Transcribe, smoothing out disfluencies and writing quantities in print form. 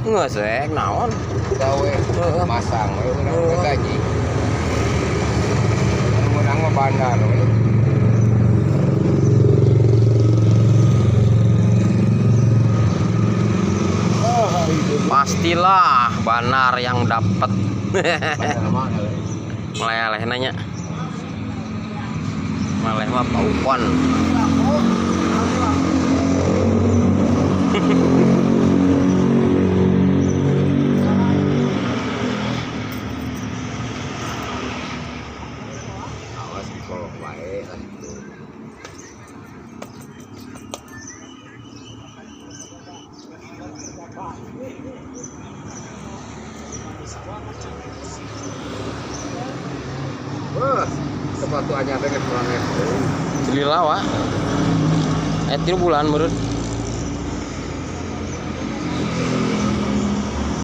Geus we naon. Gawe Heeh. masang we urang Heeh. gaji. Anu meunang mah bandar we. Ah, itu. Pastilah banar yang dapat. Bandar mah eleh. Meleleh nanya. Meleleh mah paupon. Awas dikolok wae lah itu. Wah, sepatu anyar teh geus kurang Lila wa. Eh 3 bulan menurut.